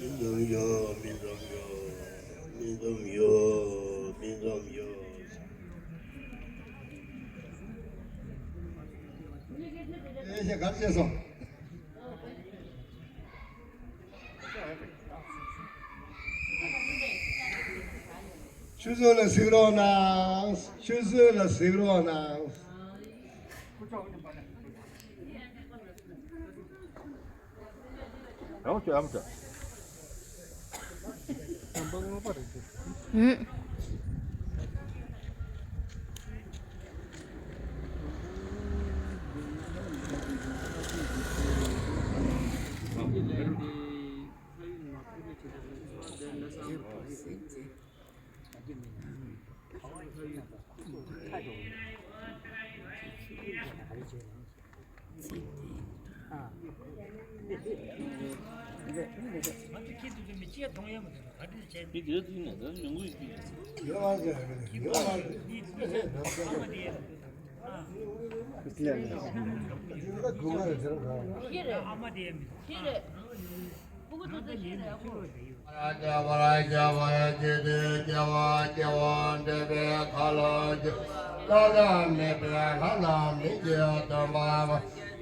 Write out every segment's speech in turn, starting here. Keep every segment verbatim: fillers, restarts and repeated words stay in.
མི་འཛོམས་ཡོད། མི་འཛོམས་ཡོད། མི་འཛོམས་ཡོད། མི་འཛོམས་ཡོད། ཨེ་ཤ་གར་བྱས་སོང་། ཆུ་ཚོད་ལ་གཟིགས་རོགས་གནང་། ཆུ་ཚོད་ལ་གཟིགས་རོགས་གནང་། རང་ཁྱོད་ཨམ་ཅག་ཨུམ།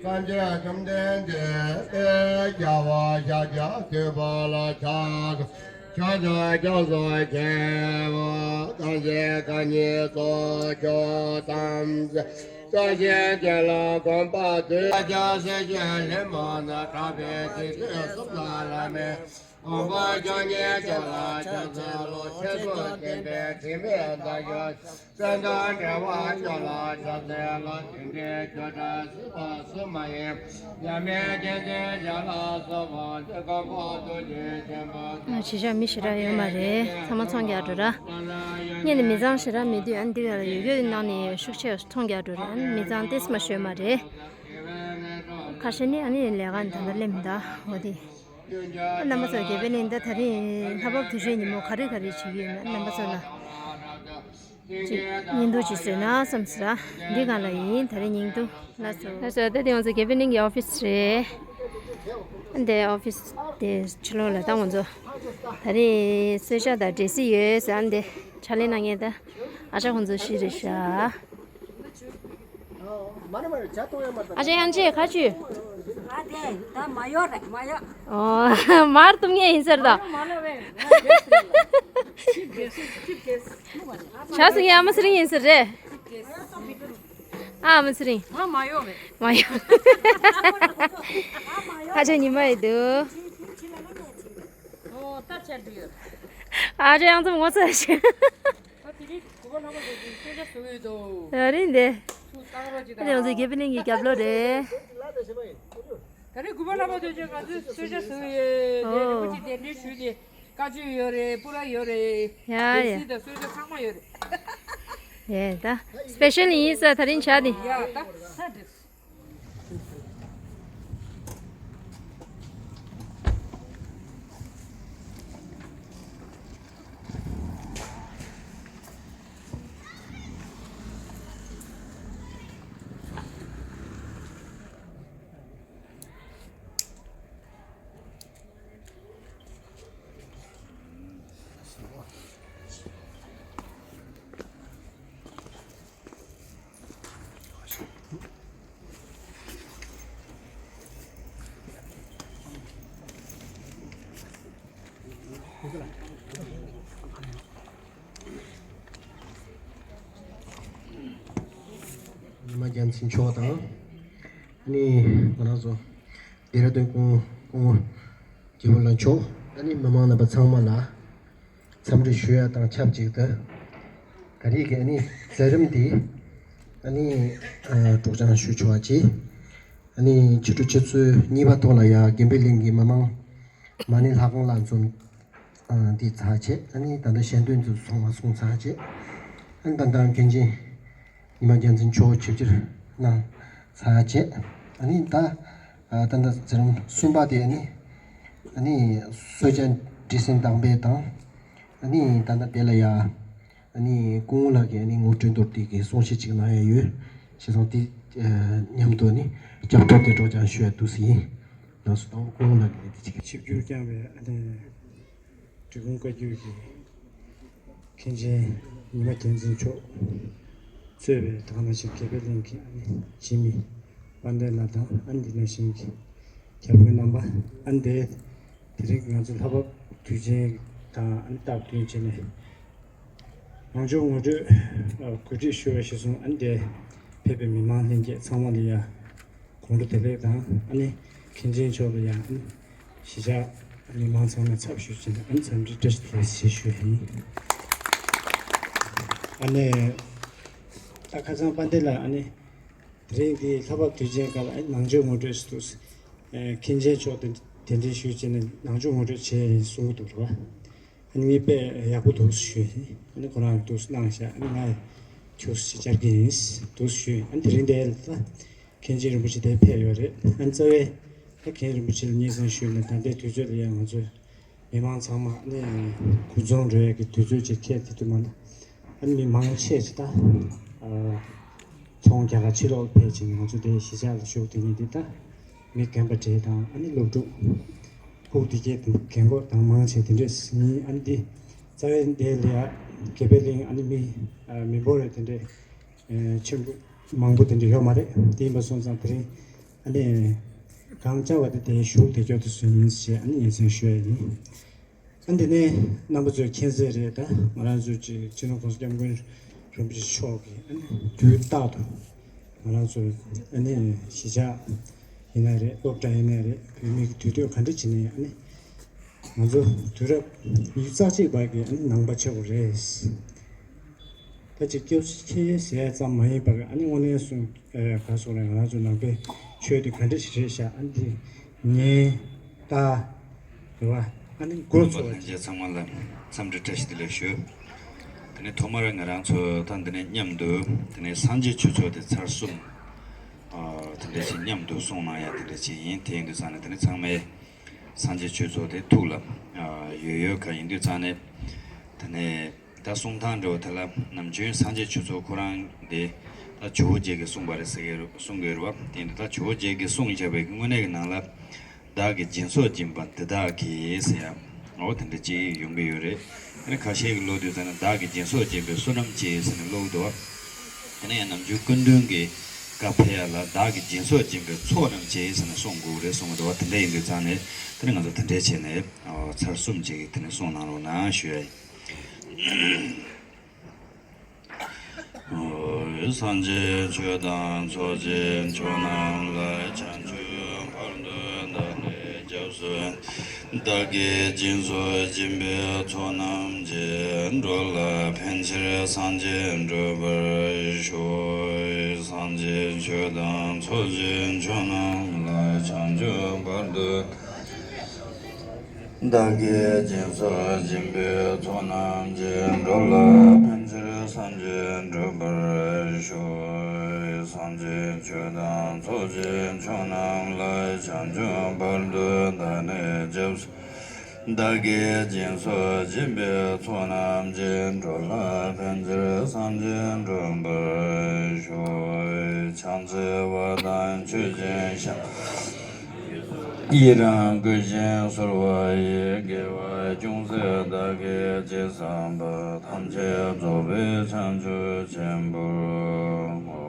སངས་རྒྱས་བཅོམ་ལྡན་འདས་དཔལ་རྒྱལ་བ་ཤཱཀྱ་ཐུབ་པ་ལ་ཕྱག་འཚལ་ལོ། ཕྱག་འཚལ་སྐྱབས་སུ་མཆིའོ། གང་ཞིག་གང་ཉིད་སོ་སྐྱོང་དམ་ཚིག་བརྟན་ཅིང་བདེ་ལ་གོམས་པ་དུས་ཀྱང་སྲིད་ཞིའི་ལྷ་མོ་རྣམས་གྲགས་པའི་ཚེ་དུས་གསུམ་ལ་བླ་མའི་དབང་པོ་སྐྱོང་ཉིད་ཅན་ལ་ཕྱག་འཚལ་ལོ། ཆོས་སྐུ་མཁྱེན་པའི་དྲི་མེད་ཟླ་བཞིན་སེམས་དང་འབྲེལ་བར་སྐྱོང་ལ་ཕྱག་འཚལ་ལོ། དེ་འདྲའི་སྐྱོ་བྲག་སྲིད་པ་སུ་མ་ཡིན། མཉམ་མེད་མཁྱེན་བརྩེ་ཞལ་ལ་གསོལ་བ་འདེབས། མགོན་པོ་ཐུགས་རྗེ་ཆེན་པོ། ང་གཞིས་ཆགས་མི་ཞེ་དྲག་ཡོད་མ་རེད། ཚང་མ་ཚོང་རྒྱག་འགྲོ་ར། ངས་ནི་མི་ཚང་ཞེ་དྲག་མེད་དུས་ཨ་ནི་འདི་ག་ལ་ཡོད་ཡོད་ནང་ནས་ཤུགས་ཆེ་ཚོང་རྒྱག་འགྲོ་རེད། ཨ་ནི་མི་ཚང་ཏོག་ཙམ་ཞོད་མ་རེད། ཁ་ཤས་ནི་ཨ་ནི་ལས་ཀ་ད་ལྟ་སླེབས་མི་འདུག་འོ་དེ། རྣམ་པ་ཚོ་དགེ་འཕེལ་གླིང་ད་ད་རིང་ལྷག་པར་དུས་ཆེན་ཉིན་མོ་ག་རེ་ག་རེ་བྱེད་ཀྱི་ཡོད་མེད་རྣམ་པ་ཚོ་ལ་ཅིག་བརྙན་ཐུང་ཅིག་བཟོས་ན་བསམ་ཟེར། འདི་གང་ལ་ཡིན། ད་རིང་ཉིན་ཐོ་ལ་སོ་ལ་སོ། ད་དེ་ང་ཚོ་དགེ་འཕེལ་གླིང་གི་ཨོ་ཕིས་རེད། འདི་ཨོ་ཕིས་དེ་ཕྱི་ལོགས་ལ་ད་ང་ཚོ་ད་རིང་གསོལ་ཇ་དང་འབྲས་སིལ་ཡོད་ཟེར། འདི་ཕྱག་ལས་གནང་མཁན་ད་ཨ་ཅག་ཁོང་ཚོ་ཞིག་རེད་ཤག་ཨ་ཅག་དབྱངས་ཅན་ཁ་ཆུ། ཨ་དེ་ད་མ་ཡོད་རེད། མ་ཡོད། ཨོ། མར་གཏུབ་མཁན་ཡིན་ཟེར་ད། མ་ལ་བས། ཆ་སི་ངའི་ཨ་མ་ཚེ་རིང་ཡིན་ཟེར་རེད། ཨ་མ་ཚེ་རིང་། ང་མ་ཡོད་རེད། མ་ཡོད། ཨ་ཅག་ཉི་མ་ཡི་འདུག་ཨོ་ད་ཆར་འདུག་ཡོད། ཨ་ཅག་ཡང་ཙམ་ངོ་ཚ་ཞིག་ད་དེ་རིང་གུ་པ་ལྷ་མོ་དེ་ཚོའི་སྐད་ཆ་བཟོ་གི་ཡོད་དོ། ད་རིང་འདི། ཚུར་བཏང་རོགས་གྱིས་ཨ་ནི་ང་ཚོའི་དགེ་འཕེལ་གླིང་གི་རྒྱབ་ལོགས་རེད། ད་རིང་གུ་པ་ལྷ་མོ་དེ་ཚོས་ང་ཚོའི་གསོལ་ཇ་བཟོ་གི་ཡོད། དེ་རིན་པོ་ཆེ་གདན་འདྲེན་ཞུས་ཏེ་བཀའ་ཆོས་ཡོད་རེད། སྤུ་ར་ཡོད་རེད། ཡ་ཡ། སི་དང་གསོལ་ཇ་ཚང་མ་ཡོད་རེད། ཡ་ད་སི་པེ་ཤལ་ཡིན་ས་ད་རིང་ཇ་དེ། ཡ་ད་ས་འདི། ཉི་མ་རྒྱལ་མཚན་མཆོག་དང་། ཨ་ནི་ང་རང་ཚོ་ལྡེ་ར་ལྡུན་སྐུ་ངོ་སྐུ་ངོ་རྒྱལ་པོ་ལྷ་མཆོག་ཨ་ནི་མི་མང་རྣམ་པ་ཚང་མ་ལ་འཚམས་འདྲི་ཞུ་ཡ་དང་ཆབས་ཅིག་ཏུ། ད་རེས་ཀྱི་ཨ་ནི་མཛད་རིམ་འདི་ཨ་ནི་ཨ་སྒྲོག་སྦྱང་ཞུ་ཆོག་པ་བྱས། ཨ་ནི་ཕྱི་དྲོ་ཆུ་ཚོད་གཉིས་པ་ཐོག་ལ་ཡ་དགོན་པའི་གླིང་གི་མི་མང་མ་ཎི་ལྷ་ཁང་ལ་འཛོམས། ཨ་འདི་ཚར་བྱས། ཨ་ནི་ད་ལྟ་ཞལ་འདོན་དུ་སོང་བ་སོང་ཚར་བྱས། ཨ་ནི་ད་ལྟ་མཁན་ཆེན་ཉི་མ་རྒྱལ་མཚན་མཆོག་ཆིབས་བསྒྱུར་གནང་ཚར་བྱས། ཨ་ནི་ད་ཨ་ད་ལྟ་མཛད་རིམ་གསུམ་པ་དེ་ཨ་ནི་ཨ་ནི་གསོལ་ཇ་འབྲས་སིལ་བདག་སྤེལ་དང་། ཨ་ནི་ད་ལྟ་དེ་ལ་ཡ་ཨ་ནི་སྐུ་ངོ་ལགས་ཀྱིས་ཨ་ནི་ངོ་སྤྲོད་མདོར་བསྡུས་ཀྱི་གསུང་བཤད་ཅིག་གནང་ཡ་ཡོད། བྱས་ཙང་དེ་ཨ་མཉམ་དུ་ཨ་ནི་རྒྱབ་སྐྱོར་དེ་སྒྲོག་སྦྱང་ཞུ་ཡ་འདུག་ཟེར་ཡིན། ལགས་སོ། དང་པོ་སྐུ་ངོ་ལགས་ཀྱིས་དེ་ཅིག་ཆིབས་བསྒྱུར་བསྐྱངས་པའི་ཨ་ནི་འབྲི་གུང་བཀའ་བརྒྱུད་ཀྱི་མཁན་ཆེན་ཉི་མ་རྒྱལ་མཚན་མཆོག་གཙོས་པའི་ད་ག་ནང་བཞིན་དགེ་འཕེལ་གླིང་གི་ཨ་ནི་འཆི་མེད་དཔལ་ལྡན་ལགས་དང་། ཨ་ནི་དེ་ནང་བཞིན་གྱི་བརྒྱ་དཔོན་རྣམ་པ། ཨ་ནི་དེ་དེ་རིང་གི་ང་ཚོ་ལྷ་བབས་དུས་ཆེན་དང་ཨ་ནི་སྟབས་བསྟུན་བྱས་ནས་ནང་ཆོས་ངོ་སྤྲོད་གོ་སྒྲིག་ཞུ་བ་གཞིར་བཟུང་། ཨ་ནི་དེ་ཕེབས་པའི་མི་མང་ལྷན་རྒྱས་ཚང་མ་ལ་ཡ་དགོང་དྲོ་བདེ་ལེགས་དང་། ཨ་ནི་མཁན་ཆེན་མཆོག་ལ་ཡང་ཨ་ནི་གཞིས་ཆགས་ཨ་ནི་མང་ཚང་མའི་ཚབ་ཞུས་བྱས་ཨ་ནི་འཚམས་འདྲི་བཀྲ་ཤིས་བདེ་ལེགས་ཞེས་ཞུ་ཡ་ཡིན། ཨ་ནི་ད་ཁ་སང་དཔལ་ལྡན་ལགས་ཨ་ནི་དེ་རིང་འདི་ལྷ་བབས་དུས་ཆེན་སྐབས་ཨ་ནི་ནང་ཆོས་ངོ་སྤྲོད་ཞུས་འདུག། མཁན་ཆེན་མཆོག་དེ་གདན་འདྲེན་ཞུས་བྱས་ནས་ནང་ཆོས་ངོ་སྤྲོད་བྱས་ཡིན་གསུང་གི་འདུག་རེད་བ། ཨ་ནི་དཔེ་ཡག་པོ་འདུག་ཞུས། ཨ་ནི་ཁོ་རང་འདུག་གནང་ཤག། ཨ་ནི་ང་ཁྱོད་ཞིག་བཅར་གྱི་ཡིན་འདུག་ཞུས། ཨ་ནི་དེ་རིང་འདིར་ད་མཁན་ཆེན་རིན་པོ་ཆེ་དེ་ཕེབས་ཡོད་རེད། ཨ་ནི་རྩ་བའི་ད་མཁན་རིན་པོ་ཆེ་ལ་སྙན་སེང་ཞུས་ནས་ད་ལྟའི་དུས་ཚོད་ལ་ཡང་ང་ཚོས་མི་མང་ཚང་མ་ཨ་ནི་ཁུ་ཚོང་འགྲོ་ཡས་ཀྱི་དུས་ཚོད་ཅིག་ཁེལ་དེ་དུས་མ་ན་ཨ་ནི་མི་མང་ཆེ་ཅིག་ད་ཚོང་རྒྱག་ག་ཕྱི་ལོགས་ཕེབས་ཕྱིན་ང་ཚོ་དེ་གཞིས་ཆགས་ལ་བཞུགས་དེ་ཉིད་དེ་ད་མི་རྒན་པ་འདྲེ་དང་ཨ་ནི་སློབ་ཕྲུག་ཕྲུག་དེ་གས་དང་རྒན་གོག་དང་མང་ཆེ་དེ་འདྲས་ཡིན། ཨ་ནི་འདི་རྩ་བའི་འདི་ལ་ཡ་དགེ་འཕེལ་གླིང་ཨ་ནི་མི་མི་འབོར་རེ་དེ་འདྲས་ཆེན་པོ་མང་པོ་དེ་འདྲས་ཡོད་མ་རེད། དེ་ཡིན་པ་སོང་ཙང་དེ་རིང་ཨ་ནི་གང་བཅར་བ་དེ་དེ་བཞུགས་བསྡད་རྒྱུ་དེ་སུ་ཡིན་ཞེས་ཨ་ནི་སྙན་སེང་ཞུ་ཡ་ཡིན། ཨ་འདི་ནས་རྣམ་པ་ཚོས་མཁྱེན་གསལ་རེད། ད་ང་རང་ཚོའི་ཅིག་སྤྱི་ནོར་༸གོང་ས་༸སྐྱབས་མགོན་རིན་པོ་ཆེ་མཆོག་གིས་ཨ་ནི་དུས་རྟག་ཏུ་ང་རང་ཚོའི་ཨ་ནི་གཞིས་ཆགས་ཡིན་ན་རེད། སློབ་གྲྭ་ཡིན་ན་རེད། བོད་མི་གི་དུས་སྟོན་ག་འདྲ་བྱེད་ནའི་ཨ་ནི་ང་ཚོ་དུས་རབས་ཉི་ཤུ་རྩ་གཅིག་པ་གི་ཨ་ནི་ནང་པ་ཆགས་དགོས་རེད། ད་ཅིག་སྐྱབས་སུ་མཆི་ཟེར་ཙམ་མ་ཡིན་པར་ཨ་ནི་དངོས་གནས་སུ་ཨེ་ག་སོང་རེད། ང་རང་ཚོ་ནང་པའི་ཆོས་དེ་ག་འདྲ་ཞིག་རེད་ཤག། ཨ་ནི་དེ་ཉན་ལྟ་རེད་བ། ཨ་ནི་འགོ་ཚུགས་པ་ལྷན་རྒྱས་ཚང་མ་ལ་འཚམས་འདྲི་བཀྲ་ཤིས་བདེ་ལེགས་ཞུ། དེ་ནས་ཐོག་མར་ང་རང་ཚོ་ད་འདི་ནས་མཉམ་དུ་དེ་ནས་སངས་རྒྱས་ཆོས་ཚོགས་དེ་ཚར་གསུམ་ཨ་དེ་འདྲ་ཞིག་མཉམ་དུ་གསུང་གནང་ཡ་དེ་འདྲ་ཞིག་ཡིན། དེ་ཡིན་དུས་ཙང་ནས་དེ་ནས་ཚང་མས་སངས་རྒྱས་ཆོས་ཚོགས་དེ་ཐུགས་ལ་ཨ་ཡོད་ཡོད་ག་ཡིན་དུས་ཙང་ནས་དེ་ནས། ད་གསུང་སྟངས་འདྲ་བོ་དེ་ལ་ནམ་རྒྱུན་སངས་རྒྱས་ཆོས་ཚོགས་ཁོ་རང་དེ་ད་ཇོ་བོ་རྗེ་གིས་གསུངས་པ་རེད་ཟེར་གི་རེད། གསུང་གི་རེད་བ། དེ་འདི་ད་ཇོ་བོ་རྗེ་གིས་གསུངས་བཞག་པའི་དངོས་གནས་ཀྱི་ནང་ལ་བདག་གིས་སྦྱིན་སོགས་སྦྱིན་པ་འདི་དག་གིས་ཟེར་ཡ་འོ་དེ་འདྲ་ཅིག་ཡོང་གི་ཡོད་རེད། ཨ་ནི་ཁ་ཤས་ཀྱིས་ཀློག་དུས་ཙམ་ན་བདག་གིས་སྦྱིན་སོགས་སྦྱིན་པའི་བསོད་ནམས་ཀྱིས་ཟེར་ནས་ཀློག་གི་འདུག་བ། དེ་ནས་ཡང་ནམ་རྒྱུན་སྐུ་མདུན་གྱི་བཀའ་ཕེབས་ཡ་ལ་བདག་གིས་སྦྱིན་སོགས་སྦྱིན་པའི་ཚོགས་རྣམས་ཀྱིས་ཟེར་ནས་གསུང་དགོས་རེད་གསུང་གི་འདུག་བ། དེ་འདྲ་ཡིན་དུས་ཙང་ནས་དེ་ནས་ང་ཚོ་དེ་འདྲ་བྱས་ནས། ཨོ་ཚར་གསུམ་ཅིག་དེ་ནས་གསུང་གནང་རོགས་གནང་ཞུ་ཡ་ཡིན། ཨོ་སངས་རྒྱས་ཆོས་དང་ཚོགས་ཀྱི་མཆོག་རྣམས་ལ། བྱང་ཆུབ་བར་དུ་བདག་ནི་སྐྱབས་སུ། བདག་གིས་སྦྱིན་སོགས་སྦྱིན་པའི་ཚོགས་རྣམས་ཀྱིས། འགྲོ་ལ་ཕན་ཕྱིར་སངས་རྒྱས་འགྲུབ་པར་ཤོག། སངས་རྒྱས་ཆོས་དང་ཚོགས་ཀྱི་མཆོག་རྣམས་ལ། བྱང་ཆུབ་བར་དུ་བདག་གིས་སྦྱིན་སོགས་སྦྱིན་པའི་ཚོགས་རྣམས་ཀྱིས། འགྲོ་ལ་ཕན་ཕྱིར་སངས་རྒྱས་འགྲུབ་པར་ཤོག། སངས་རྒྱས་ཆོས་དང་ཚོགས་ཀྱི་མཆོག་རྣམས་ལ། བྱང་ཆུབ་བར་དུ་བདག་ནི་སྐྱབས་སུ། བདག་གིས་སྦྱིན་སོགས་སྦྱིན་པའི་ཚོགས་རྣམས་ཀྱིས། འགྲོ་ལ་ཕན་ཕྱིར་སངས་རྒྱས་འགྲུབ་པར་ཤོག། ཕྱག་འཚལ་བ་དང་མཆོད་ཅིང་བཤགས། ཡི་རང་བསྐུལ་ཞིང་གསོལ་བ་ཡི། དགེ་བ་ཅུང་ཟད་བདག་གིས་ཅི་བསགས་པ། ཐམས་ཅད་རྫོགས་པའི་བྱང་ཆུབ་ཆེན་པོར་བསྔོ།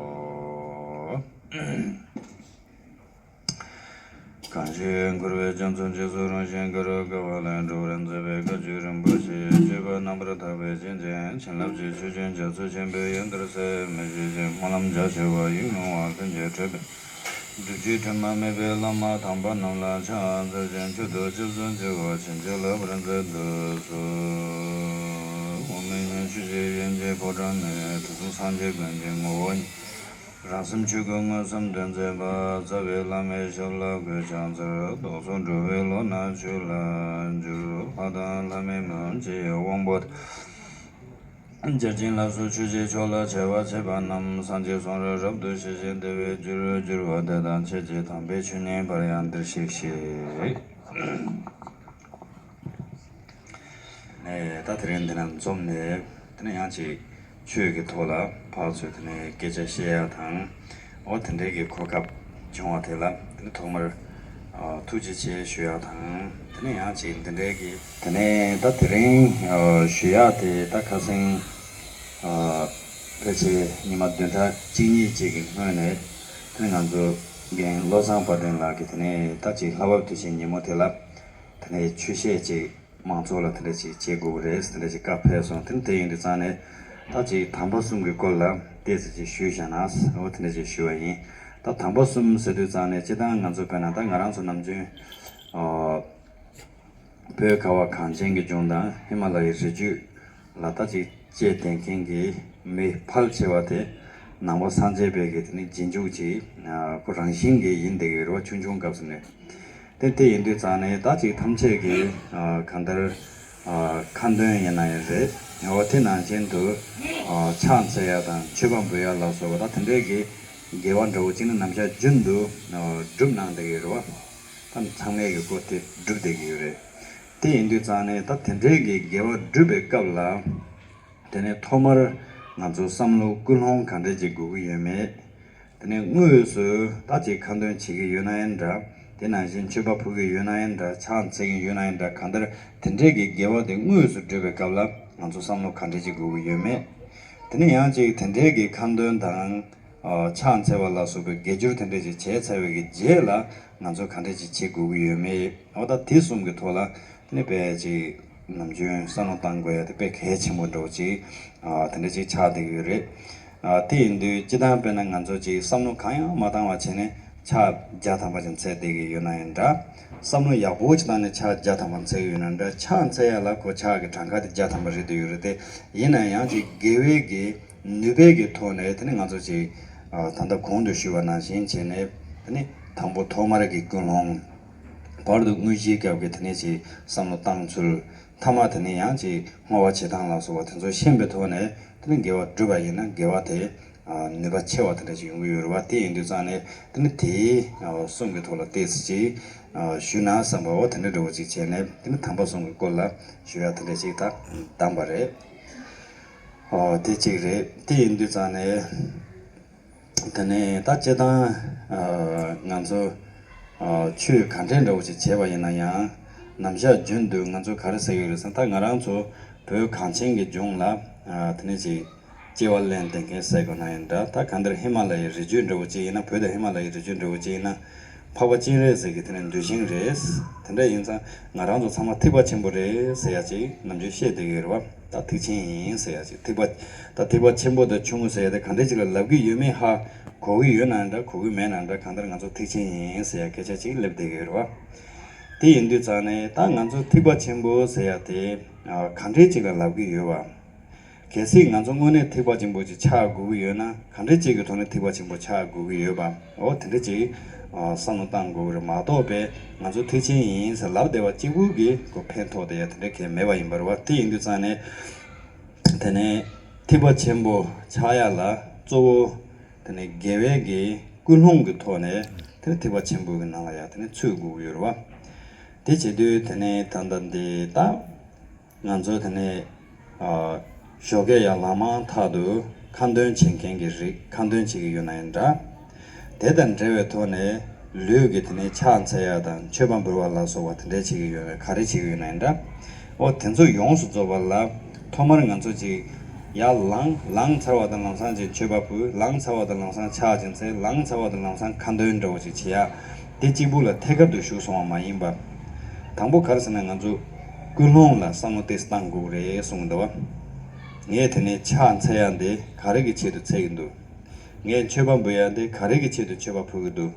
གང་ཞིག་འཁོར་བའི་རྒྱ་མཚོ་འཇིགས་སུ་རུང་ཞིང་། དགའ་རབ་དགའ་བ་ལས་སྒྲོལ་བར་མཛད་པའི་བཀའ་བརྒྱུད་རིན་པོ་ཆེའི་སྤྱོད་པ་རྣམ་པར་དག་པའི་བྱིན་ཅན་བྱིན་རླབས་ཀྱི་ཆུ་རྒྱུན་རྒྱ་མཚོ་ཆེན་པོའི་ཡུལ་འདིར་ཟད་མི་ཤེས་ཤིང་སྨོན་ལམ་རྒྱ་ཆེ་བ་ཡིད་འོང་བ་ལྷུན་གྱིས་གྲུབ་པའི་སྒྲུབ་བརྒྱུད་དྲི་མ་མེད་པའི་བླ་མ་དམ་པ་རྣམས་ལ་ཕྱག་འཚལ་ཞིང་མཆོད་དོ་སྐྱབས་སུ་མཆིའོ། བྱིན་གྱིས་བརླབ་པར་མཛད་དུ་གསོལ། འོག་མིན་ནས་ ཆོས་ཀྱི་དབྱིངས་ཀྱི་ཕོ་བྲང་ནས། དུས་གསུམ་སངས་རྒྱས་ཀུན་གྱི་ངོ་བོ་ཉིད། རང་སེམས་ཆོས་སྐུ་མངོན་སུམ་སྟོན་མཛད་པ། རྩ་བའི་བླ་མའི་ཞབས་ལ་གུས་ཕྱག་འཚལ། རྟོག་ཚོགས་འགྲོ་བའི་ལོ་ན་ཆོས་ལ་འགྱུར། ལྷ་དང་ལྷ་མིན་མི་འཇིགས་དབང་པོ་དང་། བརྒྱ་བྱིན་ལ་སོགས་ཆོས་ཀྱི་ཕྱོགས་ལ་ཆེ་བ་ཆེ་བ་རྣམས། སངས་རྒྱས་གསུང་རབ་རབ་ཏུ་ཞི་ཞིང་བདེ་བར་འགྱུར། འགྱུར་བ་དེ་དང་ཆོས་ཀྱི་དམ་པའི་ཆོས་ཉིད་པར་ཡང་འདིར་གཤེགས་ཤིག། ནས་ད་དེ་རིང་འདི་ན་འཛོམས་ནས་དེ་ནས་ཡང་ཅིག་ཆོས་ཀྱི་ཐོག་ལ་ཕར་ཚུར་དེ་ནས་སྐད་ཆ་བཤད་ཡ་དང་། འོ་དེ་འདྲའི་གི་གོ་སྐབས་བྱུང་བ་དེ་ལ་དེ་ནས་ཐོག་མར་ཨ་ཐུགས་རྗེ་ཆེ་ཞུ་ཡ་དང་། དེ་ནས་ཡང་ཅིག་འདི་འདྲའི་གི་དེ་ནས་ད་དེ་རིང་ཨ་ཞུ་ཡ་དེ་ད་ཁ་སང་ཨ་ཕལ་ཆེར་ཉི་མ་བདུན་ཕྲག་གཅིག་གཉིས་ཅིག་གི་སྔོན་ནས་དེ་ནས་ང་ཚོ་རྒན་བློ་བཟང་དཔལ་ལྡན་ལགས་ཀྱིས་དེ་ནས་ད་ཅིག་ལྷག་པ་དུས་ཆེན་ཉིན་མོ་དེ་ལ་དེ་ནས་ཆོས་བཤད་ཅིག་མང་ཚོགས་ལ་དེ་འདྲ་ཅིག་བྱེད་དགོས་ཀྱི་རེད། དེ་འདྲ་ཅིག་བཀའ་ཕེབས་སོང་། དེ་ནི་དེ་ཡིན་དུས་ཙང་ནས་ད་ཅིག་དམ་པ་གསུམ་གྱི་སྐོར་ལ་ཏོག་ཙམ་ཅིག་ཞུས་བཞག་ན་འོ་དེ་འདྲ་ཅིག་ཞུ་བ་ཡིན། ད་དམ་པ་གསུམ་ཟེར་དུས་ཙང་ནས་སྤྱིར་བཏང་ང་ཚོ་དཔེར་ན་ད་ང་རང་ཚོ་ནམ་རྒྱུན་ཨོ་བོད་ཁ་བ་གངས་ཅན་གྱི་ལྗོངས་དང་ཧི་མ་ལ་ཡའི་རི་རྒྱུད་ལ་ད་ཅིག་སྐྱེས་བསྡད་མཁན་གྱི་མི་ཕལ་ཆེ་བ་དེ་ནང་པ་སངས་རྒྱས་པའི་གི་དེ་ནི་རྗེས་འཇུག་ཅིག་ཁོ་རང་བཞིན་གྱི་ཡིན་བསྡད་ཀྱི་རེད་བ། ཆུང་ཆུང་སྐབས་སུ་ནས། དེ་དེ་ཡིན་དུས་ཙང་ནས་ད་ཅིག་ཐམས་ཅད་ཀྱིས་ཨ་གང་ལྟར་ཨ་ཁ་འདོན་ཡིན་ན་ཡང་རེད། འོ་དེ་ནང་བཞིན་དུ་ཨ་ཕྱག་འཚལ་ཡ་དང་མཆོད་པ་འབུལ་ཡ་ལ་སོགས་པ་ད་དེ་འདྲའི་གི་དགེ་བ་འདྲ་བོ་ཅིག་ནི་ནམ་ཞག་རྒྱུན་དུ་ཨ་སྒྲུབ་གནང་བསྡད་ཀྱི་རེད་བ། ད་ཚང་མས་ཀྱི་སྐོར་དེ་སྒྲུབ་བསྡད་ཀྱི་ཡོད་རེད། དེ་ཡིན་དུས་ཙང་ནས་ད་དེ་འདྲའི་གི་དགེ་བ་སྒྲུབ་པའི་སྐབས་ལ། དེ་ནས་ཐོག་མར་ང་ཚོ་བསམ་བློ་ཀུན་སློང་ག་འདྲས་ཅིག་དགོས་ཀྱི་ཡོད་མེད། དེ་ནས་དངོས་སུ་ད་ཅིག་ཁ་འདོན་བྱེད་ཀྱི་ཡོད་ན་ཡང་འདྲ། དེ་ནང་བཞིན་མཆོད་པ་ཕུལ་གྱི་ཡོད་ན་ཡང་འདྲ། ཕྱག་འཚལ་གྱི་ཡོད་ན་ཡང་འདྲ། གང་ལྟར་དེ་འདྲས་ཀྱི་དགེ་བ་དེ་དངོས་སུ་སྒྲུབ་པའི་སྐབས་ལ་ང་ཚོ་བསམ་བློ་ག་འདྲས་ཅིག་དགོས་ཀྱི་ཡོད་མེད། དེ་ནས་ཡང་ཅིག་དེ་འདྲས་ཀྱི་ཁ་འདོན་དང་། ཕྱག་འཚལ་བ་ལ་སོགས་པའི་དགེ་སྦྱོར་དེ་འདྲས་ཅིག་བྱས་ཚར་བའི་གི་རྗེས་ལ་ང་ཚོ་ག་འདྲས་ཅིག་བྱེད་དགོས་ཀྱི་ཡོད་མེད། འོ་ད་དེ་གསུམ་གྱི་ཐོག་ལ་དེ་ནི་དཔེ་ཅིག་ནམ་རྒྱུན་བསམ་བློ་བཏང་དགོས་ཡ་དེ་དཔེ་གལ་ཆེན་པོ་འདྲ་བོ་ཅིག་དེ་འདྲས་ཅིག་ཆགས་བསྡད་ཀྱི་ཡོད་རེད། དེ་ཡིན་དུས་སྤྱིར་བཏང་དཔེར་ན་ང་ཚོ་ཅིག་བསམ་བློ་གང་ཡང་མ་བཏང་བ་བྱས་ནས་ཕྱག་བརྒྱ་ཐམ་པ་ཅིག་འཚལ་བསྡད་ཀྱི་ཡོད་ན་ཡང་འདྲ། བསམ་བློ་ཡག་པོ་ཅིག་བཏང་ནས་ཕྱག་བརྒྱ་ཐམ་པ་འཚལ་གྱི་ཡོད་ན་འདྲ། ཕྱག་འཚལ་ཡ་ལ་ཁོ་ཕྱག་གི་གྲངས་ཀ་དེ་བརྒྱ་ཐམ་པ་རེད་འདུག་ཡོད་རེད་དེ། ཡིན་ན་ཡང་ཅིག་དགེ་བའི་གི་ནུས་པའི་གི་ཐོག་ནས་དེ་ནི་ང་ཚོ་ཅིག་ཨ་ད་ལྟ་གོང་དུ་ཞུས་པ་ནང་བཞིན་བྱས་ནས་དེ་ནི་དང་པོ་ཐོག་མར་གྱི་ཀུན་སློང་། བར་དུ་དངོས་གཞིའི་སྐབས་ཀྱི་དེ་ནི་ཅིག་བསམ་བློ་བཏང་ཚུལ། ཐ་མ་དེ་ནི་ཡང་ཅིག་བསྔོ་བ་བྱེད་སྟངས་ལ་སོགས་པ་དེ་ཚོ་ཤེས་པའི་ཐོག་ནས་དེ་ནི་དགེ་བ་བསྒྲུབས་པ་ཡིན་ན་དགེ་བ་དེ་ཨ་ནུས་པ་ཆེ་བ་དེ་འདྲ་ཅིག་ཡོང་གི་ཡོད་རེད་བ། དེ་ཡིན་དུས་ཙང་ནས་དེ་ནི་དེའི་ཨ་གསུང་གི་ཐོག་ལ་ཏོག་ཙམ་ཅིག་ཨ་ཞུས་ན་བསམ་པ་འོ་དེ་འདྲ་འདྲ་བོ་ཅིག་བྱས་ནས་དེ་ནི་དམ་པ་གསུམ་གྱི་སྐོར་ལ་ཞུ་ཡ་དེ་འདྲ་ཅིག་ད་བདམས་པ་རེད། ཨོ་དེ་གཅིག་རེད། དེ་ཡིན་དུས་ཙང་ནས་དེ་ནས་ད་སྤྱིར་བཏང་ཨ་ང་ཚོ་ཨ་ཆོས་ག་འདྲའི་འདྲ་བོ་ཞིག་བྱས་པ་ཡིན་ན་ཡང་ནམ་ཞག་རྒྱུན་དུ་ང་ཚོ་ག་རེ་ཟེར་གྱི་ཡོད་རེད་ཟེར་ན། ད་ང་རང་ཚོ་བོད་གངས་ཅན་གྱི་ལྗོངས་ལ་ཨ་དེ་ནས་ཅིག་སྐྱེ་བ་ལེན་བསྡད་མཁན་ཟེར་དགོས་ན་ཡང་འདྲ། ད་གང་ལྟར་ཧི་མ་ལ་ཡའི་རི་རྒྱུད་འདྲ་བོ་ཅིག་ཡིན་ན། བོད་དང་ཧི་མ་ལ་ཡའི་རི་རྒྱུད་འདྲ་བོ་ཅིག་ཡིན་ན། འཕགས་པ་སྤྱན་རས་གཟིགས་ཀྱི་དེ་ནས་གདུལ་ཞིང་རེད། དེ་འདྲ་ཡིན་ཙང་ང་རང་ཚོ་ཚང་མ་ཐེག་པ་ཆེན་པོ་རེད་ཟེར་ཡ་ཅིག་ནམ་རྒྱུན་བཤད་བསྡད་ཀྱི་ཡོད་རེད་བ། ད་ཐེག་ཆེན་ཡིན་ཟེར་ཡ་ཅིག་ཐེག་པ། ད་ཐེག་པ་ཆེན་པོ་དང་ཆུང་ངུ་ཟེར་ཡ་དེ་ག་འདྲ་ཅིག་ལ་ལབ་ཀྱི་ཡོད་མེད་ཧ་གོ་གི་ཡོད་ན་འདྲ། གོ་གི་མེད་ན་འདྲ། གང་ལྟར་ང་ཚོ་ཐེག་ཆེན་ཡིན་ཟེར་ཡ་སྐད་ཆ་ཅིག་སླེབས་བསྡད་ཀྱི་ཡོད་རེད་བ། དེ་ཡིན་དུས་ཙང་ནས་ད་ང་ཚོ་ཐེག་པ་ཆེན་པོ་ཟེར་ཡ་དེ་ཨ་ག་འདྲ་ཅིག་ལ་ལབ་ཀྱི་ཡོད་བ། གལ་སྲིད་ང་ཚོ་དངོས་གནས་ཐེག་པ་ཆེན་པོ་ཅིག་ཆགས་དགོས་ཀྱི་ཡོད་ན། ག་འདྲ་ཅིག་གི་ཐོག་ནས་ཐེག་པ་ཆེན་པོ་ཆགས་དགོས་ཀྱི་ཡོད་པ། འོ་དེ་འདྲ་ཅིག་ཨ་བསམ་བློ་བཏང་དགོས་ཀྱི་རེད་མ་གཏོགས་པས་ང་ཚོ་ཐེག་ཆེན་ཡིན་ཟེར་ལབ་བསྡད་པ་གཅིག་པུ་གིས་ཁོ་ཕན་ཐོགས་བསྡད་ཡ་དེ་འདྲ་གང་ཡང་མེད་པ་ཡིན་པ་རེད་བ། དེ་ཡིན་དུས་ཙང་ནས་དེ་ནས་ཐེག་པ་ཆེན་པོ་ཆགས་ཡ་ལ་གཙོ་བོ་དེ་ནས་དགེ་བའི་གི་ཀུན་སློང་གི་ཐོག་ནས་དེ་ནས་ཐེག་པ་ཆེན་པོ་གི་ནང་ལ་ཡ་དེ་ནས་ཚུད་དགོས་ཀྱི་ཡོད་རེད་བ། དེ་བྱེད་དུས་དེ་ནས་ད་ལྟ་འདི་ད། ང་ཚོ་དེ་ནས་ཨ་ཞོགས་ཀས་ཡར་ལངས་མ་ཐག་ཏུ་ཁ་འདོན་བྱེད་མཁན་གྱི་རིགས། ཁ་འདོན་བྱེད་ཀྱི་ཡོད་ན་ཡང་འདྲ། དེ་དང་འབྲེལ་བའི་ཐོག་ནས་ལུས་ཀྱི་དེ་ནས་ཕྱག་འཚལ་ཡ་དང་མཆོད་པ་འབུལ་བ་ལ་སོགས་པ་དེ་འདྲས་བྱེད་ཀྱི་ཡོད་ན། ག་རེ་བྱེད་ཀྱི་ཡོད་ན་ཡང་འདྲ། འོ་དེ་ཚོ་ཡོངས་སུ་རྫོགས་པ་ལ་ཐོག་མར་ང་ཚོ་ཅིག་ཡར་ལངས། ལངས་ཚར་བ་དང་ལམ་སང་ཅིག་མཆོད་པ་ཕུལ། ལངས་ཚར་བ་དང་ལམ་སང་ཕྱག་ཅིག་འཚལ། ལངས་ཚར་བ་དང་ལམ་སང་ཁ་འདོན་འདྲ་བོ་ཅིག་བྱེད་ཡ། དེ་གཅིག་པུ་ལ་ཐད་ཀར་དུ་ཞུགས་སོང་བ་མ་ཡིན་པ། དང་པོ་ག་རེ་ཟེར་ན་ང་ཚོ་ཀུན་སློང་ལ་བསམ་བློ་ཏོག་ཙམ་བཏང་དགོས་ཀྱི་རེད་གསུངས་འདུག་བ། ངས་དེ་ནས་ཕྱག་འཚལ་ཡ་འདི་ག་རེ་གི་ཆེད་དུ་འཚལ་གྱི་འདུག་ངས་མཆོད་པ་འབུལ་ཡ་འདི་ག་རེ་གི་ཆེད་དུ་མཆོད་པ་ཕུལ་གྱི་འདུག་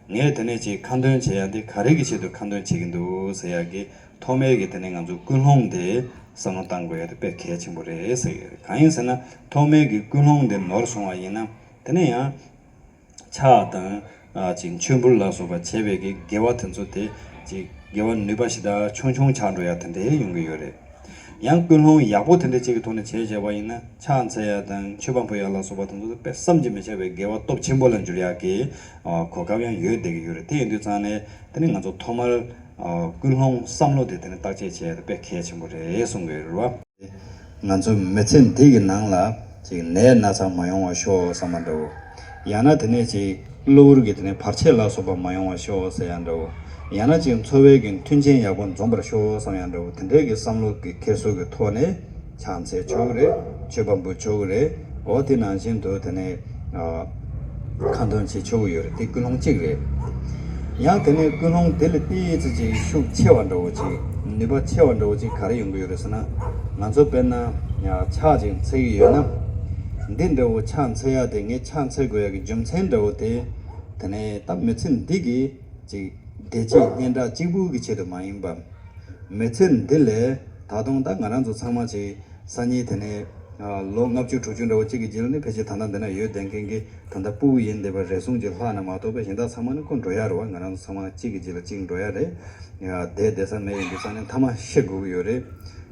ངས་དེ་ནས་ཅིག་ཁ་འདོན་བྱེད་ཡ་འདི་ག་རེ་གི་ཆེད་དུ་ཁ་འདོན་བྱེད་ཀྱི་འདུག་ཟེར་ཡ་གི་ཐོག་མའི་གི་དེ་ནས་ང་ཚོ་ཀུན་སློང་དེ་ བསམ་བློ་བཏང་དགོས་ཡ་དེ་དཔེ་གལ་ཆེན་པོ་རེད་ཟེར་གྱི་ཡོད་རེད། གང་ཡིན་ཟེར་ན་ཐོག་མའི་གི་ཀུན་སློང་དེ་ནོར་སོང་བ་ཡིན་ན་དེ་ནས་ཡང་ཕྱག་དང་ཨ་ཅིག་མཆོད་འབུལ་ལ་སོགས་པ་བྱས་པའི་གི་དགེ་བ་དེ་ཚོ་དེ་ཅིག་དགེ་བ་ནུས་པ་ཞེ་དྲག་ཆུང་ཆུང་ཆགས་འགྲོ་ཡ་དེ་འདྲ་ཡོང་གི་ཡོད་རེད། ཡང་ཀུན་སློང་ཡག་པོ་དེ་འདྲ་ཅིག་གི་ཐོག་ནས་བྱས་བྱས་པ་ཡིན་ན་ཕྱག་འཚལ་ཡ་དང་མཆོད་པ་འབུལ་ཡ་ལ་སོགས་པ་དེ་ཚོ་དཔེ་བསམ་གྱིས་མི་ཁྱབ་པའི་དགེ་བ་སྟོབས་ཆེན་པོ་ལ་འགྱུར་ཡག་གི་ཨ་གོ་སྐབས་ཡང་ཡོད་བསྡད་ཀྱི་ཡོད་རེད། དེ་ཡིན་དུས་ཙང་ནས་དེ་ནི་ང་ཚོ་ཐོག་མར་ཨ་ཀུན་སློང་བསམ་བློ་དེ་དེ་ནི་བརྟག་དཔྱད་བྱས་ཡ་དེ་དཔེ་གལ་ཆེན་པོ་རེད་གསུང་གི་ཡོད་རེད་བ། ང་ཚོ་མི་ཚེ་འདི་གི་ནང་ལ་ཅིག་ནད་ན་ཚ་མ་ཡོང་བ་ཤོག་བསམ་པ་འདྲ་བོ། ཡང་ན་དེ་ནས་ཅིག་གློ་བུར་གྱི་དེ་ནས་བར་ཆད་ལ་སོགས་པ་མ་ཡོང་བ་ཤོག་ཟེར་ཡ་འདྲ་བོ། ཡང་ན་ཅིག་འཚོ་བའི་གི་མཐུན་རྐྱེན་ཡག་པོ་འཛོམས་པར་ཤོག་བསམ་ཡ་འདྲ་བོ། དེ་འདྲའི་གི་བསམ་བློ་གི་འཁྱེར་སོ་གི་ཐོག་ནས་ཕྱག་འཚལ་ཆོག་གི་རེད། མཆོད་པ་འབུལ་ཆོག་གི་རེད། འོ་དེ་ནང་བཞིན་དུ་དེ་ནས་ཨ་ཁ་འདོན་བྱེད་ཆོག་གི་ཡོད་རེད། དེ་ཀུན་སློང་གཅིག་རེད། ཡང་དེ་ནས་ཀུན་སློང་དེ་ལས་ཏོག་ཙམ་ཅིག་ཤུགས་ཆེ་བ་འདྲ་བོ་ཅིག་ནུས་པ་ཆེ་བ་འདྲ་བོ་ཅིག་ག་རེ་ཡོང་གི་ཡོད་རེད་ཟེར་ན། ང་ཚོ་དཔེར་ན་ཡང་ཕྱག་ཅིག་འཚལ་གྱི་ཡོད་ན། འདི་འདྲ་བོ་ཕྱག་འཚལ་ཡ་དེ་ངས་ཕྱག་འཚལ་དགོས་ཡ་གི་རྒྱུ་མཚན་འདྲ་བོ་དེ། དེ་ནས་ད་མི་ཚེ་འདི་གི་ཅིག་བདེ་སྐྱིད་སྙན་གྲགས་གཅིག་པུ་གི་ཆེད་དུ་མ་ཡིན་པ། མི་ཚེ་འདི་ལས་ད་དུང་ད་ང་རང་ཚོ་ཚང་མ་ཅིག་སང་ཉིན་དེ་ནས་ཨ་ལོ་ལྔ་བཅུ་དྲུག་ཅུ་འདྲ་བོ་གཅིག་གི་རྗེས་ལ་ནི་ཕལ་ཆེར་ད་ལྟ་འདི་ན་ཡོད་བསྡད་མཁན་གྱི་ད་ལྟ་སྤུ་གུ་ཡིན་བསྡད་པ་རེ་ཟུང་ཅིག་ལྷག་ན་མ་གཏོགས་པའི་གཞན་དག་ཚང་མ་ནི་ཁོ་འགྲོ་ཡ་རེད་བ། ང་རང་ཚོ་ཚང་མ་གཅིག་གི་རྗེས་ལ་གཅིག་འགྲོ་ཡ་རེད། ཡ་བསྡད་བསྡད་ས་མེད་ཡིན་དུས་ཙང་ནི་མཐའ་མ་ཤི་དགོས་ཀྱི་ཡོད་རེད།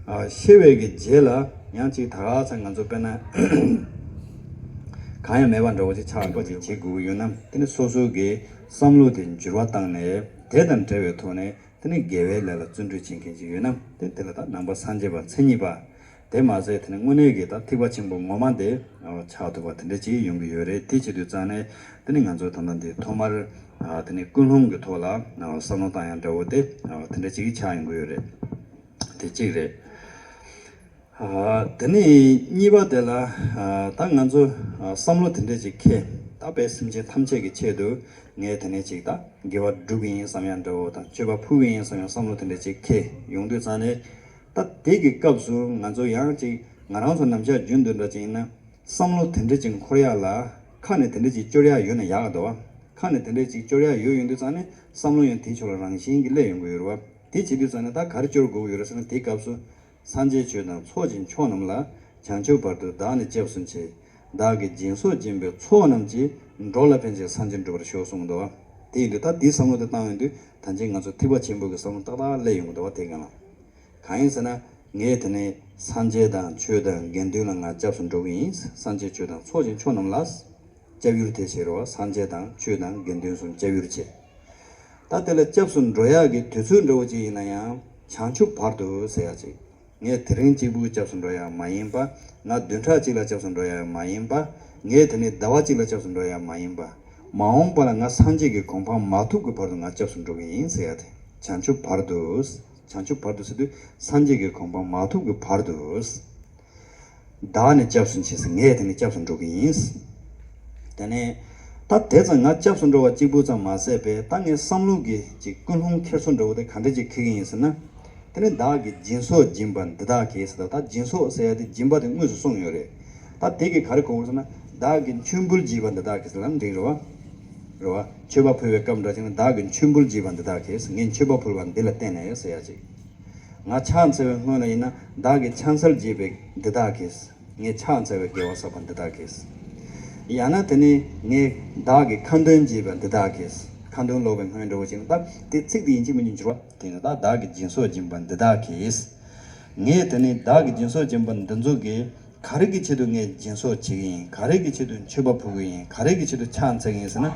ཨ་ཤི་བའི་གི་རྗེས་ལ་ཡང་ཅིག་ད་ག་ཚ་ང་ཚོ་དཔེར་ན་གང་ཡང་མེད་པ་འདྲ་བོ་ཅིག་ཆགས་པ་ཅིག་བྱེད་དགོས་ཀྱི་ཡོད་ན་དེ་ནི་སོ་སོ་གི་བསམ་བློ་དེ་འགྱུར་བ་བཏང་ནས་དེ་དང་འབྲེལ་བའི་ཐོག་ནས། དེ་ནས་དགེ་བའི་ལས་ལ་བརྩོན་འགྲུས་བྱེད་མཁན་ཅིག་ཡོད་ན་དེ་དེ་ལ་ད་ནང་པ་སངས་རྒྱས་པ་མཚན་ཉིད་པ། དེ་མ་ཟད་དེ་ནས་དངོས་གནས་ཀྱི་ད་ཐེག་པ་ཆེན་པོ་ངོ་མ་དེ་ཆགས་ཐུབ་པ་དེ་འདྲ་ཅིག་ཡོང་གི་ཡོད་རེད། དེ་བྱེད་དུས་ཙང་ནས་དེ་ནས་ང་ཚོ་ད་ལྟ་འདི་ཐོག་མར་དེ་ནས་ཀུན་སློང་གི་ཐོག་ལ་བསམ་བློ་བཏང་ཡ་འདྲ་བོ་དེ་དེ་འདྲ་ཅིག་ཆགས་ཡོང་གི་ཡོད་རེད། དེ་གཅིག་རེད། ཨ། དེ་ནས་གཉིས་པ་དེ་ལ། ཨ། ད་ང་ཚོ་ཨ་བསམ་བློ་དེ་འདྲས་ཅིག་འཁྱེར། ད་དཔེ་སེམས་ཅན་ཐམས་ཅད་ཀྱི་ཆེད་དུ་ངས་དེ་ནས་ཅིག་ད་དགེ་བ་སྒྲུབ་ཀྱི་ཡིན་བསམ་ཡང་འདྲ་བོ་དང་མཆོད་པ་ཕུལ་གྱི་ཡིན་བསམ་ཡང་བསམ་བློ་དེ་འདྲས་ཅིག་འཁྱེར་ཡོང་དུས་ཙང་ནས། ད་དེ་གི་སྐབས་སུ་ང་ཚོ་ཡང་ཅིག་ང་རང་ཚོ་ནམ་ཞག་རྒྱུན་དུ་འདྲ་ཅིག་ཡིན་ན་བསམ་བློ་དེ་འདྲས་ཅིག་འཁོར་ཡག་ལ་ཁ་ནས་དེ་འདྲས་ཅིག་སྐྱོར་ཡག་ཡོད་ན་ཡག་ག་འདུག་བ། ཁ་ནས་དེ་འདྲས་ཅིག་སྐྱོར་ཡག་ཡོད་ཡོང་དུས་ཙང་ནས་བསམ་བློ་ཡང་དེའི་ཕྱོགས་ལ་རང་བཞིན་གྱིས་སླེབས་ཡོང་གི་ཡོད་རེད་བ། དེ་བྱེད་དུས་ཙང་ནས་ད་ག་རེ་སྐྱོར་དགོས་ཀྱི་ཡོད་རེད་ཟེར་ན་དེའི་སྐབས་སུ། སངས་རྒྱས་ཆོས་དང་ཚོགས་ཀྱི་མཆོག་རྣམས་ལ། བྱང་ཆུབ་བར་དུ་བདག་ནི་སྐྱབས་སུ་མཆི། བདག་གིས་སྦྱིན་སོགས་སྦྱིན་པའི་ཚོགས་རྣམས་ཀྱིས། འགྲོ་ལ་ཕན་ཕྱིར་སངས་རྒྱས་འགྲུབ་པར་ཤོག་གསུངས་འདུག་བ། དེ་ཡིན་དུས་ད་དེའི་བསམ་བློ་དེ་བཏང་ཡོང་དུས་ད་ཅིང་ང་ཚོ་ཐེག་པ་ཆེན་པོ་གི་བསམ་བློ་ཏག་ཏག་སླེབས་ཡོང་གི་འདུག་བ། དེ་གང་ལ། གང་ཡིན་ཟེར་ན། ངས་དེ་ནས་སངས་རྒྱས་དང་ཆོས་དང་དགེ་འདུན་ལ་ང་སྐྱབས་སུ་འགྲོ་གི་ཡིན། སངས་རྒྱས་ཆོས་དང་ཚོགས་ཀྱི་མཆོག་རྣམས་ལ། སྐྱབས་ཡུལ་དེ་བྱེད་རོགས། སངས་རྒྱས་དང་ཆོས་དང་དགེ་འདུན་གསུམ་སྐྱབས་ཡུལ་བྱེད། ད་དེ་ལ་སྐྱབས་སུ་འགྲོ་ཡག་གི་དུས་ཚོད་འདྲ་བོ་ཅིག་ཡིན་ན་ཡང་བྱང་ཆུབ་བར་དུ་ཟེར་ཡག་ཅིག་ངས་དེ་རིང་གཅིག་པུ་སྐྱབས་སུ་འགྲོ་ཡག་མ་ཡིན་པ། ང་བདུན་ཕྲག་གཅིག་ལ་སྐྱབས་སུ་འགྲོ་ཡག་མ་ཡིན་པ། ངས་དེ་ནས་ཟླ་བ་གཅིག་ལ་སྐྱབས་སུ་འགྲོ་ཡག་མ་ཡིན་པ། མ་འོངས་པ་ལ་ང་སངས་རྒྱས་ཀྱི་གོ་འཕང་མ་ཐོབ་ཀྱི་བར་དུ་ང་སྐྱབས་སུ་འགྲོ་གི་ཡིན་ཟེར་ཡག་དེ་བྱང་ཆུབ་བར་དུ། བྱང་ཆུབ་བར་དུ་ཟེར་དུས་སངས་རྒྱས་ཀྱི་གོ་འཕང་མ་ཐོབ་ཀྱི་བར་དུ། བདག་ནི་སྐྱབས་སུ་མཆི་ཟེར། ངས་དེ་ནི་སྐྱབས་སུ་འགྲོ་གི་ཡིན། དེ་ནས་ད་དེ་ཙམ་ང་སྐྱབས་སུ་འགྲོ་བ་གཅིག་པུ་ཙམ་མ་ཟད་པས་ད་ངའི་བསམ་བློ་གི་ཅིག་ཀུན་སློང་འཁྱེར་སོ་འདྲ་བོ་དེ་ག་འདྲ་ཅིག་འཁྱེར་གི་ཡིན་ཟེར་ན། དེ་ནི་བདག་གིས་སྦྱིན་སོགས་སྦྱིན་པ་འདི་དག་གིས་ཟེར། ད་ད་སྦྱིན་སོགས་ཟེར་ཡ་དེ་སྦྱིན་པ་དེ་དངོས་སུ་གསུངས་ཡོད་རེད། ད་དེ་གིས་ག་རེ་གོ་དགོས་ཟེར་ན་བདག་གིས་མཆོད་འབུལ་བགྱིས་པ་འདི་དག་གིས་ཟེར་ལབ་འགྲིག་རེད་བ། རེད་བ། མཆོད་པ་ཕུལ་བའི་སྐབས་འདྲ་ཅིག་ན་བདག་གིས་མཆོད་འབུལ་བགྱིས་པ་འདི་དག་གིས། ངས་མཆོད་པ་ཕུལ་བ་འདི་ལ་བརྟེན་ནས་ཟེར་ཡ་ཅིག་ང་ཕྱག་འཚལ་བའི་སྔོན་ལ་ཡིན་ན་བདག་གིས་ཕྱག་འཚལ་བགྱིས་པའི་འདི་དག་གིས། ངས་ཕྱག་འཚལ་བའི་དགེ་བ་བསགས་པ་འདི་དག་གིས། ཡང་ན་དེ་ནི་ངས་བདག་གིས་ཁ་འདོན་བགྱིས་པ་འདི་དག་གིས། ཁ་འདོན་ཀློག་པའི་སྔོན་འདྲ་བོ་ཅིག་ན་ད་དེ་ཚིག་དེ་ཡིན་གཅིག་མིན་གཅིག་འགྱུར་བ་དེ་ཡིན་ན་ད་བདག་གིས་སྦྱིན་སོགས་སྦྱིན་པ་འདི་དག་གིས། ངས་དེ་ནི་བདག་གིས་སྦྱིན་སོགས་སྦྱིན་པ་འདི་ཚོ་གིས། ག་རེ་གི་ཆེད་དུ་ངས་སྦྱིན་སོགས་བྱེད་ཀྱི་ཡིན། ག་རེ་གི་ཆེད་དུ་མཆོད་པ་ཕུལ་གྱི་ཡིན། ག་རེ་གི་ཆེད་དུ་ཕྱག་འཚལ་གྱི་ཡིན་ཟེར་ན།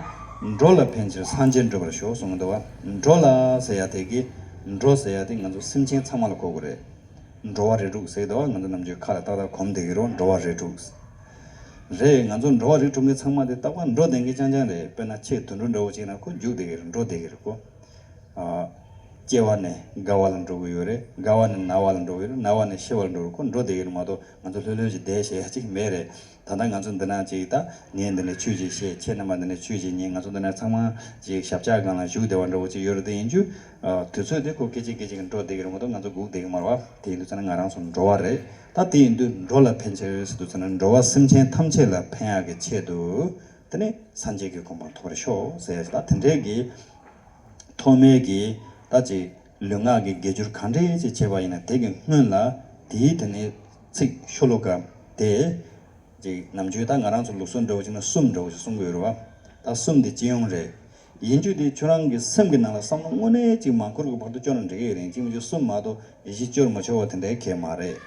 འགྲོ་ལ་ཕན་ཕྱིར་སངས་རྒྱས་འགྲུབ་པར་ཤོག་གསུངས་འདུག་བ། འགྲོ་ལ་ཟེར་ཡ་དེ་གི། འགྲོ་ཟེར་ཡ་དེ་ང་ཚོ་སེམས་ཅན་ཚང་མ་ལ་གོ་དགོས་རེད། འགྲོ་བ་རིགས་དྲུག་ཟེར་འདུག་བ། ང་ཚོ་ནམ་རྒྱུན་ཁ་ལ་ཏག་ཏག་གོམས་བསྡད་ཀྱི་རེད། འགྲོ་བ་རིགས་དྲུག་རེད། ང་ཚོ་འགྲོ་བ་རིགས་དྲུག་མི་ཚང་མ་དེ་རྟག་པར་འགྲོ་བསྡད་མཁན་རྐྱང་རྐྱང་རེད། དཔེར་ན་ཆེས་དུད་འགྲོ་འདྲ་བོ་ཅིག་ན་ཁོ་རྒྱུག་བསྡད་ཀྱི་རེད། འགྲོ་བསྡད་ཀྱི་རེད་ཁོ། ཨ། སྐྱེ་བ་ནས་རྒ་བ་ལ་འགྲོ་གི་ཡོད་རེད། རྒ་བ་ནས་ན་བ་ལ་འགྲོ་གི་ཡོད་རེད། ན་བ་ནས་ཤི་བ་ལ་འགྲོ་གི་ཡོད་རེད། ཁོ་འགྲོ་བསྡད་ཀྱི་རེད་མ་གཏོགས་ང་ཚོ་ལྷོད་ལྷོད་ཅིག་བསྡད་བྱས་ཅིག་མེད་རེད། ད་ལྟ་ང་ཚོ་འདི་ན་ཅིག་ད་ངས་འདི་ནས་ཆོས་ཅིག་བཤད། ཁྱེད་རྣམ་པ་འདི་ནས་ཆོས་ཅིག་ཉན། ང་ཚོ་འདི་ན་ཚང་མ་ཅིག་ཞབས་བཅགས་སྒང་ལ་བཞུགས་བསྡད་པ་འདྲ་བོ་ཅིག་ཡོད་རེད། དེ་ཡིན་རྒྱུ། ཨ། དུས་ཚོད་དེ་ཁོ་སྐད་ཅིག་སྐད་ཅིག་གིས་འགྲོ་བསྡད་ཀྱི་རེད་མ་གཏོགས་ང་ཚོ་སྒུག་བསྡད་ཀྱི་མ་རེད་བ། དེ་ཡིན་དུས་ཙང་ན་ང་རང་ཚོ་འགྲོ་བ་རེད། ད་དེ་ཡིན་དུས་འགྲོ་ལ་ཕན་ཕྱིར་ཟེར་དུས་ཙང་ན་འགྲོ་བ་སེམས་ཅན་ཐམས་ཅད་ལ་ཕན་ཡག་གི་ཆེད་དུ། དེ་ནས་སངས་རྒྱས་ཀྱི་གོ་འཕང་ཐོབ་པར་ཤོག་ཟེར་ཡ་ཅིག་ད་དེ་འདྲའི་གི་ཐོག་མའི་གི་ད་ཅིག་ལུས་ངག་གི་དགེ་སྦྱོར་ག་འདྲས་ཅིག་བྱས་པ་ཡིན་ན་དེ་གི་སྔོན་ལ་ དེའི་དེ་ནས་ཚིག་ཤོ་ལོ་ཀ་དེ་ཅིག་ནམ་རྒྱུན་ད་ང་རང་ཚོ་ལུགས་སྲོལ་འདྲ་བོ་ཅིག་ན་གསུམ་འདྲ་བོ་ཅིག་གསུང་གི་ཡོད་རེད་བ། ད་གསུམ་དེ་སྤྱི་ཡོངས་རེད། ཡིན་རྒྱུ་དེ་ཁྱོད་རང་གི་སེམས་ཀྱི་ནང་ལ་བསམ་བློ་དངོས་གནས་ཅིག་མ་འཁོར་གི་བར་དུ་སྐྱོར་ན་འགྲིག་གི་ཡོད་རེད། གཅིག་མིན་གཅིག་གསུམ་མ་གཏོགས་བཞི་སྐྱོར་མ་ཆོག་པ་དེ་འདྲའི་གལ་མ་རེད།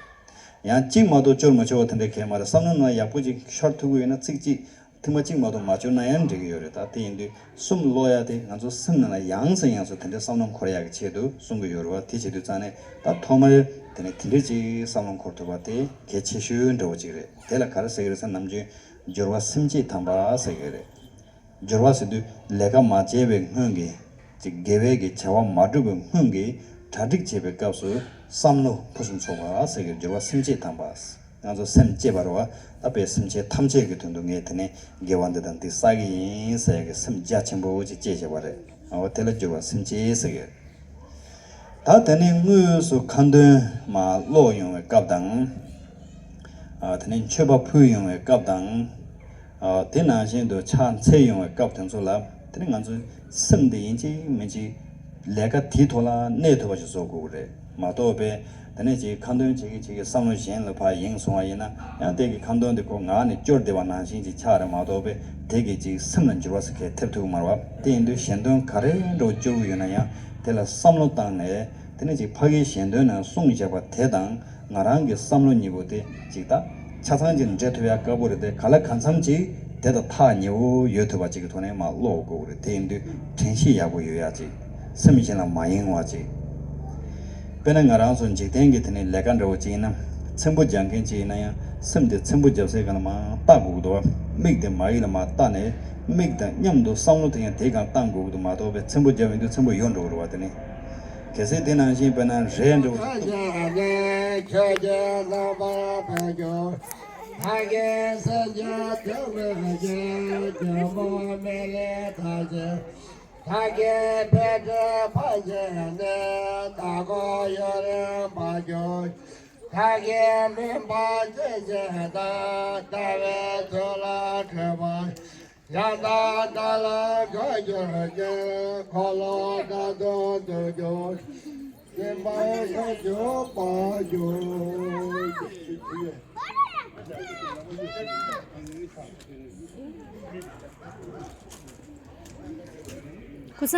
ཡང་གཅིག་མ་གཏོགས་སྐྱོར་མ་ཆོག་པ་དེ་འདྲའི་གལ་མ་རེད། བསམ་བློ་ནང་ཡག་པོ་ཅིག་ཤར་ཐུབ་ཀྱི་ཡོད་ན་ཚིག་གཅིག་ཐེངས་མ་གཅིག་མ་གཏོགས་མ་སྐྱོར་ན་ཡང་འགྲིག་གི་ཡོད་རེད། ད་དེ་ཡིན་དུས་གསུམ་ཀློག་ཡ་དེ་ང་ཚོ་སེམས་ནང་ལ་ཡང་སེ་ཡང་སེ་དེ་འདྲའི་བསམ་བློ་འཁོར་ཡག་གི་ཆེད་དུ་གསུང་གི་ཡོད་རེད་བ། དེ་བྱེད་དུས་ཙང་ནས་ད་ཐོག་མར་དེ་ནས་དེ་འདྲའི་ཅིག་བསམ་བློ་འཁོར་ཐུབ་པ་དེ་གལ་ཆེ་ཤོས་འདྲ་བོ་ཅིག་རེད། དེ་ལ་ག་རེ་ཟེར་གི་རེད་ཟེར་ན། ནམ་རྒྱུན་སྦྱོར་བ་སེམས་བསྐྱེད་དམ་པ་ཟེར་གི་རེད། སྦྱོར་བ་ཟེར་དུས་ལས་ཀ་མ་བྱས་པའི་སྔོན་གྱི་ཅིག་དགེ་བའི་གི་བྱ་བ་མ་བསྒྲུབ་པའི་སྔོན་གྱི་གྲ་སྒྲིག་བྱེད་པའི་སྐབས་སུ་བསམ་བློ་ཕུན་སུམ་ཚོགས་པ་ཟེར་གི་སྦྱོར་བ་སེམས་བསྐྱེད་དམ་པ། ང་ཚོ་སེམས་བསྐྱེད་པ་རེད་བ། ད་དཔེ་སེམས་ཅན་ཐམས་ཅད་ཀྱི་དོན་དུ་ངས་དེ་ནས་དགེ་བ་འདི་དང་འདི་བསགས་ཀྱི་ཡིན་ཟེར་ཡ་གི་སེམས་རྒྱ་ཆེན་པོ་ཅིག་བསྐྱེད་བྱས་པ་རེད། འོ་དེ་ལ་སྦྱོར་བ་སེམས་བསྐྱེད་ཟེར་གི། ད་དེ་ནས་དངོས་སུ་ཁ་འདོན་མར་ཀློག་ཡོང་བའི་སྐབས་དང་། ཨ་དེ་ནས་མཆོད་པ་ཕུལ་ཡོང་བའི་སྐབས་དང་། ཨ་དེ་ནང་བཞིན་དུ་ཕྱག་འཚལ་ཡོང་བའི་སྐབས་དེ་ཚོ་ལ་དེ་ནས་ང་ཚོའི་སེམས་དེ་ཡིན་གཅིག་མིན་གཅིག་ལས་ཀ་དེའི་ཐོག་ལ་གནས་ཐུབ་པ་ཞིག་བཟོ་དགོས་ཀྱི་རེད། མ་གཏོགས་པའི་དེ་ནས་ཅིག་ཁ་འདོན་བྱེད་ཀྱི་བྱེད་ཀྱི་བསམ་བློ་གཞན་ལ་ཕར་ཡེངས་སོང་བ་ཡིན་ན་ཡང་དེ་གི་ཁ་འདོན་དེ་ཁོ་ངག་ནས་སྐྱོར་བསྡད་པ་ནང་བཞིན་ཅིག་ཆགས་རེད། མ་གཏོགས་པའི་དེ་གི་ཅིག་སེམས་ལ་འགྱུར་བ་ཟེར་མཁན་ཐེབས་ཐུབ་ཀྱི་མ་རེད་བ། དེ་ཡིན་དུས་ཞལ་འདོན་ག་རེ་འདྲ་བོ་སྐྱོར་གྱི་ཡོད་ན་ཡང་དེ་ལ་བསམ་བློ་བཏང་ནས་དེ་ནས་ཅིག་ཕ་གིའི་ཞལ་འདོན་ནང་གསུངས་བཞག་པ་དེ་དང་ང་རང་གི་བསམ་བློ་གཉིས་པོ་དེ་ཅིག་ད་ཆ་ཚང་ཅིག་འདྲེས་ཐུབ་ཡ་དཀའ་པོ་རེད་དེ། ག་ལ་གང་འཚམ་ཅིག་དེ་དང་ཐག་ཉེ་བོ་ཡོད་ཐུབ་པ་ཅིག་གི་ཐོག་ནས་མར་ཀློག་དགོས་ཀྱི་རེད། དེ་ཡིན་དུས་དྲན་ཤེས་ཡག་པོ་ཡོད་ཡ་ཅིག་སེམས་གཞན་ལ་མ་ཡེངས་བ་ཅིག་དཔེར་ན་ང་རང་ཚོ་འཇིག་རྟེན་གྱི་དེ་ནས་ལས་ཀ་འདྲ་བོ་ཅིག་ཡིན་ན། ཚེམ་བུ་རྒྱག་མཁན་ཅིག་ཡིན་ན་ཡང་སེམས་དེ་ཚེམ་བུ་རྒྱག་སའི་སྒང་ལ་མར་ལྟ་དགོས་ཀྱི་འདུག་བ། མིག་དེ་མ་ཡིག་ལ་མར་ལྟ་ནས་མིག་དང་མཉམ་དུ་བསམ་བློ་དེ་ཡང་དེའི་སྒང་བཏང་དགོས་ཀྱི་འདུག་མ་གཏོགས་པའི་ཚེམ་བུ་རྒྱབ་ཡོང་དུས་ཚེམ་བུ་ཡོ་འགྲོ་གི་རེད་བ། དེ་ནི་གལ་སྲིད་དེ་ནང་བཞིན་དཔེར་ན་རས་འདྲ་བོ་ཅིག་གཏུབ། ཁྱོད་ཀྱི་རྣམ་པར་འཕེལ་འགྱུར། ད་གིན་སེམས་ཅན་ཐུགས་མི་དགྱེས། ཇོ་མོ་མེ་ལེན་ཐབས་ཤེས། ད་གིན་འཕེལ་འགྲིབ་ཕམ་བྱས་ནས། ད་ཀོ་ཡུན་རིང་བར་གྱུར། ད་གིན་མུན་པ་སེལ་བྱེད་དང་། ལྟ་བའི་ཆོས་ལ་འཕྲོད་པ། ཡང་དག་བདག་ལ་འགོད་གྱུར་ཅིག་འཁོར་ལོ་བདག་ཏུ་འཛིན་གྱུར། སེམས་པ་ཡོངས་སུ་སྤངས་གྱུར་ཅིག་ཀུ་ས།